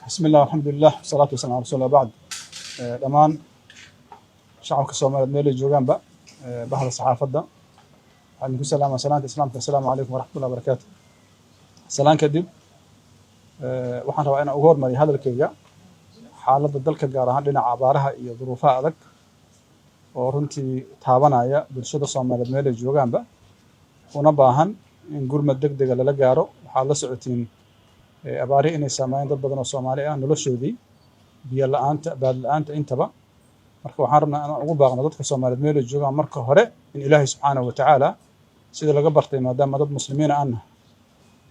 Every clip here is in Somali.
Bismi illah, alxamdulilah, wasalaatu wasalam ala rasul, bacd. Dhammaan shacabka Soomaaliyeed meelay joogaanba, bahda saxaafadda, waxaan idinku salaamaa salaanta Islaamka: assalaamu calaykum waraxmatullah barakaatu. Salaan kadib, waxaan rabaa inaan ugu hormariyo hadalkayga xaaladda dalka, gaar ahaan dhinaca abaaraha iyo duruufaha adag oo runtii taabanaya bulshada Soomaaliyeed meelay joogaanba, una baahan in gurmad deg dega lala gaaro. Waxaad la socotiin abaarihi inay saameeyeen dad badan oo Soomaali ah, noloshoodii, biyo la-aanta, baad la-aanta intaba. Marka waxaan rabnaa inaan ugu baaqno dadka Soomaaliyeed meelay joogaan, marka hore in Ilaahay subxaanahu watacaala, sida laga bartay, maadaama dad muslimiina anna,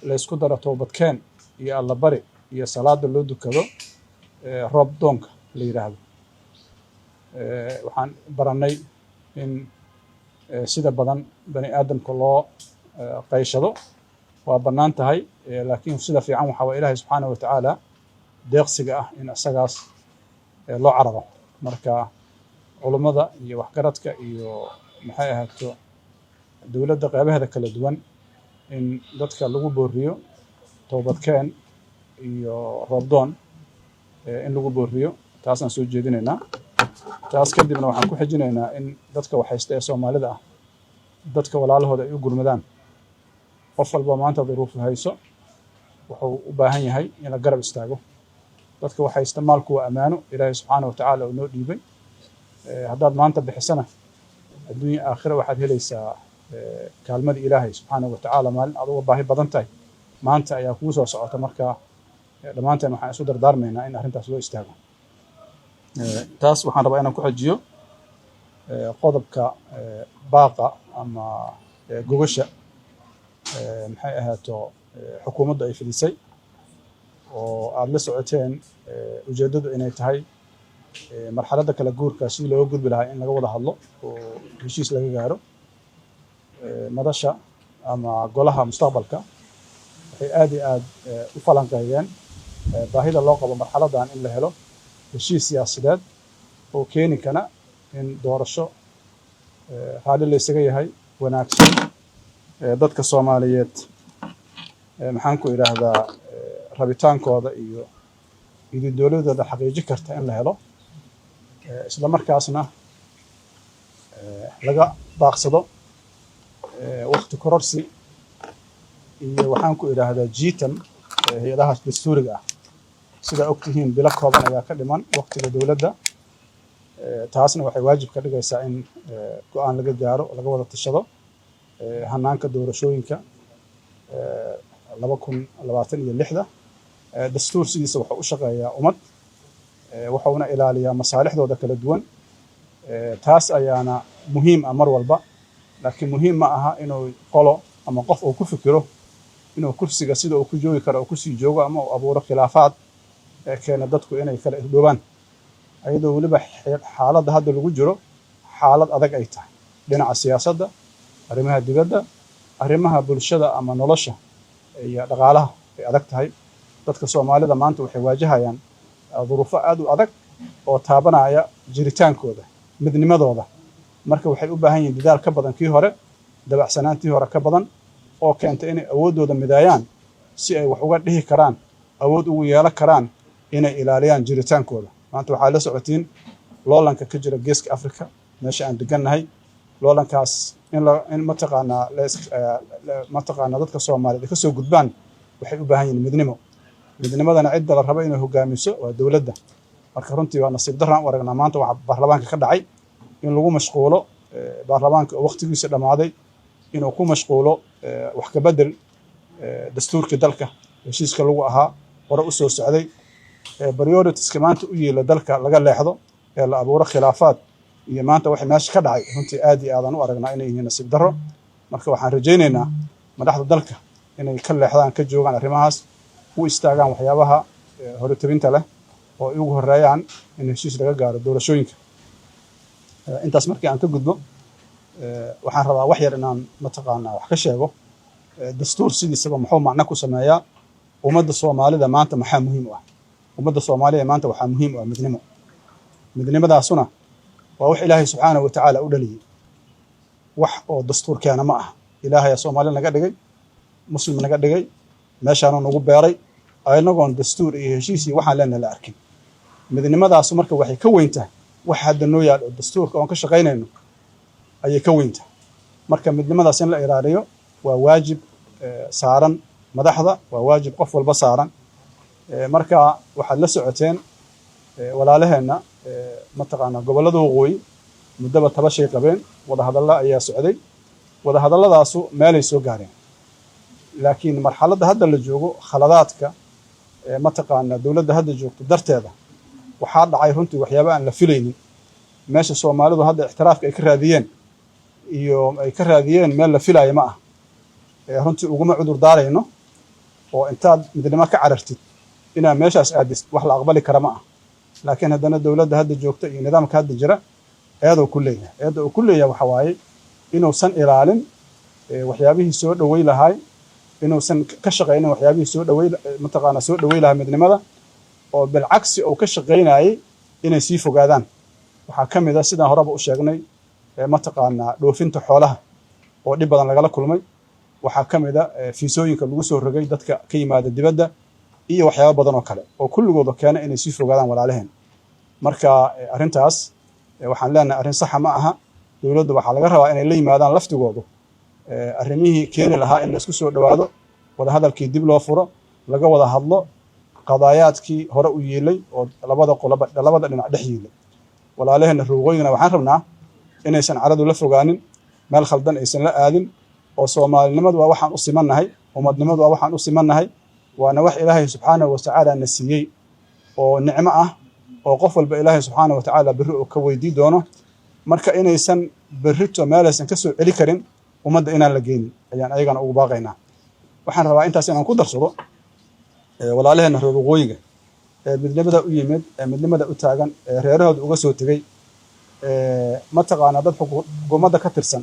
la isku daro toobadkeen iyo Allabari iyo salaada loo dukado, roob doonka la yidhaahdo. Waxaan barannay in sida badan bani aadamka loo qayshado waa bannaan tahay, laakiin sida fiican waxaa waa Ilaahay subxaanahu watacaala deeqsiga ah in isagaas loo cararo. Marka culummada iyo waxgaradka iyo, maxay ahaato, dowladda qeybaheeda kala duwan, in dadka lagu booriyo toobadkeen iyo roobdoon in lagu booriyo, taasaan soo jeedinaynaa. Taas kadibna waxaan ku xijinaynaa in dadka waxhaysta ee Soomaalida ah dadka walaalahooda ay u gurmadaan. Qof walba maanta duruufu hayso wuxuu u baahan yahay in la garab istaago. Dadka waxhaysta, maalku waa ammaano Ilaahay subxaana watacaala uu noo dhiibay. Haddaad maanta bixisana, adduunya aakhira waxaad helaysaa kaalmadii Ilaahay subxaana watacaala. Maalin aad uga baahi badan tahay maanta ayaa kugu soo socota. Marka dhammaanteen waxaan isu dardaarmaynaa in arrintaas loo istaago. Taas waxaan rabaa inaan ku xejiyo qodobka baaqa ama gogasha, maxay ahaato, xukuumaddu ay fidisay oo aada la socoteen, ujeeddadu inay tahay marxaladda kala guurka sidii looga gudbi lahaa in laga wada hadlo oo heshiis laga gaaro. Madasha ama golaha mustaqbalka waxay aad iyo aad u falanqeeyeen baahida loo qabo marxaladdan in la helo heshiis siyaasadeed oo keeni kara in doorasho raalli la isaga yahay, wanaagsan, dadka Soomaaliyeed, maxaan ku idhaahdaa, rabitaankooda iyo idindooladooda xaqiiji karta in la helo, isla markaasna laga baaqsado wakti kororsi iyo, waxaan ku idhaahdaa, jiitan hay-adaha dastuuriga ah. Sidaa og tihiin, bilo kooban ayaa ka dhiman waktiga dowladda. Taasna waxay waajib ka dhigaysaa in go-aan laga gaaro, laga wada tashado hanaanka doorashooyinka 2026-da. Dastuur sidiisa wuxuu u shaqeeyaa ummad, wuxuuna ilaaliyaa masaalixdooda kala duwan. Taas ayaana muhiim ah mar walba, laakiin muhiim ma aha inuu qolo ama qof uu ku fikiro inuu kursiga sida uu ku joogi karo uu kusii joogo, ama uu abuuro khilaafaad ee keena dadku inay kala irdhoobaan, ayadoo weliba xaaladda hadda lagu jiro xaalad adag ay tahay dhinaca siyaasadda, arrimaha dibadda, arrimaha bulshada ama nolosha iyo dhaqaalaha ay adag tahay. Dadka Soomaalida maanta waxay waajahayaan duruufo aad u adag oo taabanaya jiritaankooda, midnimadooda. Marka waxay u baahan yihiin dadaal ka badan kii hore, dabacsanaantii hore ka badan, oo keenta inay awooddooda mideeyaan si ay wax uga dhihi karaan, awood ugu yeelan karaan inay ilaaliyaan jiritaankooda. Maanta waxaa la socotiin loolanka ka jira Geeska Africa, meesha aan degannahay. Loolankaas in mataqaanaa mataqaanaa dadka Soomaaliyeed ay ka soo gudbaan, waxay u baahan yihiin midnimo. Midnimadana cidda la rabo inay hogaamiso waa dowladda. Marka runtii waa nasiib darraan u aragnaa maanta waxa baarlamaanka ka dhacay, in lagu mashquulo baarlamaanka oo waqtigiisa dhammaaday inuu ku mashquulo wax ka bedel dastuurkii dalka, heshiiska lagu ahaa, hore u soo socday, prioritiska maanta u yeela dalka laga leexdo ee la abuuro khilaafaad. Iyo maanta waxay meesha ka dhacay runtii aad iyo aadaan u aragnaa inay yihiin nasiib darro. Marka waxaan rajaynaynaa madaxda dalka inay ka leexdaan, ka joogaan arrimahaas, u istaagaan waxyaabaha horetabinta leh oo ay ugu horeeyaan in heshiis laga gaaro doorashooyinka. Intaas markii aan ka gudbo, waxaan rabaa wax yar inaan mataqaanaa wax ka sheego dastuur sidiisaba muxuu macno ku sameeyaa ummadda Soomaalida. Maanta maxaa muhiim u ah ummadda Soomaalida? Maanta waxaa muhiim u ah midnimo. Midnimadaasuna waa wax Ilaahay subxaanahu watacaala u dhaliyey, wax oo dastuur keena ma aha. Ilaahayaa Soomaali naga dhigay, Muslim naga dhigay, meeshaanu nagu beeray. Inagoon dastuur iyo heshiis iyo waxaan leenahay la arkin, midnimadaasu marka waxay ka weyn tahay wax hadda noo yaal oo dastuurka oon ka shaqaynayno ayay ka weyn tahay. Marka midnimadaas in la ilaaliyo waa waajib saaran madaxda, waa waajib qof walba saaran. Marka waxaad la socoteen walaalaheenna mataqaanaa gobollada waqooyi muddaba tabashay qabeen, wadahadalla ayaa socday, wadahadalladaasu meelay soo gaareen. Laakiin marxaladda hadda la joogo, khaladaadka mataqaanaa dowladda hadda joogto darteeda, waxaa dhacay runtii waxyaaba aan la filaynin. Meesha Soomaalidu hadda ictiraafka ay ka raadiyeen iyo ay ka raadiyeen meel la filaayo ma ah. Runtii uguma cudur daarayno, oo intaad midnimo ka carartid inaad meeshaas aadist wax la aqbali kara ma ah. Laakiin haddana dowladda hadda joogta iyo nidaamka hadda jira eedou ku leeyahay. Eedda uu ku leeyahay waxa waaye inuusan ilaalin waxyaabihii soo dhowey lahaay, inuusan ka shaqaynin waxyaabihii soo dhawey mataqaanaa soo dhowey lahaa midnimada, oo bilcagsi uu ka shaqaynayay inay sii fogaadaan. Waxaa ka mid a, sidaan horeba u sheegnay, mataqaanaa dhoofinta xoolaha oo dhib badan lagala kulmay. Waxaa ka mid a fiisooyinka lagu soo rogay dadka ka yimaada dibadda iyo waxyaabo badan oo kale oo kulligooda keena inay sii fogaadaan walaalaheen. Marka arrintaas waxaan leenahay arrin saxa ma aha. Dowladda waxaa laga rabaa inay la yimaadaan laftigoodu arrimihii keeni lahaa in la isku soo dhowaado, wadahadalkii dib loo furo, laga wada hadlo qadaayaadkii hore u yiilay oo labada qoloba labada dhinac dhex yiilay. Walaalaheenna waqooyigana waxaan rabnaa inaysan caradu la fogaanin, meel khaldan aysan la aadin, oo soomaalinimadu waa waxaan u simannahay, ummadnimadu waa waxaan u simannahay, waana wax Ilaahay subxaanahu watacaala na siiyey oo nicmo ah oo qof walba Ilaahay subxaanahu watacaala berri uu ka weydii doono. Marka inaysan berrito meelaysan ka soo celi karin ummadda inaan la geynin ayaan ayagana ugu baaqaynaa. Waxaan rabaa intaas inaan ku darsado, walaalaheenna reer waqooyiga ee midnimada u yimid, ee midnimada u taagan, ee reerahooda uga soo tegey, mataqaanaa dad xukuumadda ka tirsan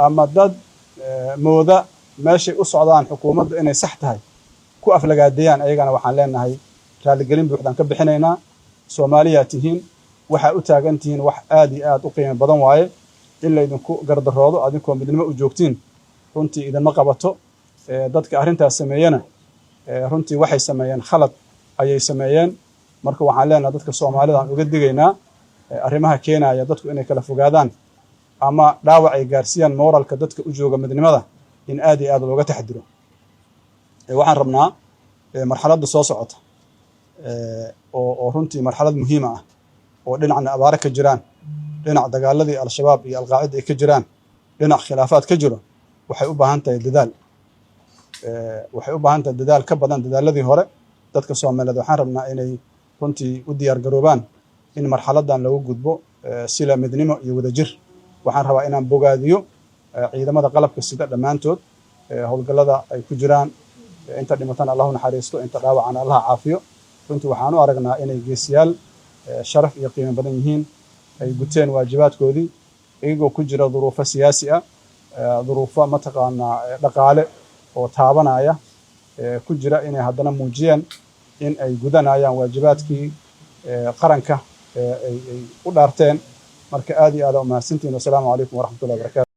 ama dad mooda meeshay u socdaan xukuumaddu inay sax tahay ku aflagaadeeyaan, ayagana waxaan leenahay raaligelin buuxdaan ka bixinaynaa. Soomaaliyaa tihiin, waxaa u taagan tihiin wax aad iyo aad u qiimo badan waaye. In laydinku gardaroodo adinkoo midnimo u joogtiin runtii idinma qabato. Dadka arrintaas sameeyena runtii waxay sameeyeen khalad ayay sameeyeen. Marka waxaan leenahay dadka Soomaalida aan uga digaynaa arrimaha keenaya dadku inay kala fogaadaan ama dhaawac ay gaarsiiyaan moralka dadka u jooga midnimada in aad iyo aad looga taxadiro. Waxaan rabnaa marxaladda soo socota oo runtii marxalad muhiima ah, oo dhinacna abaaro ka jiraan, dhinac dagaaladii Al-Shabaab iyo Alqaacida ay ka jiraan, dhinac khilaafaad ka jiro, waxay u baahan tahay dadaal, waxay u baahan tahay dadaal ka badan dadaaladii hore. Dadka Soomaaliyeed waxaan rabnaa inay runtii u diyaar garoobaan in marxaladan lagu gudbo sila midnimo iyo wadajir. Waxaan rabaa inaan bogaadiyo ciidamada qalabka sida dhammaantood howlgallada ay ku jiraan. Inta dhimatana Allahu naxariisto, inta dhaawacana Allaha caafiyo. Runtii waxaan u aragnaa inay geesiyaal sharaf iyo qiimo badan yihiin, ay guteen waajibaadkoodii iyagoo ku jira duruufo siyaasi ah, duruufo mataqaanaa dhaqaale oo taabanaya ku jira, inay haddana muujiyeen in ay gudanayaan waajibaadkii qaranka ay u dhaarteen. Marka aad iyo aad umahadsantihin. Wasalaamu calaykum waraxmatullahi wabarakatu.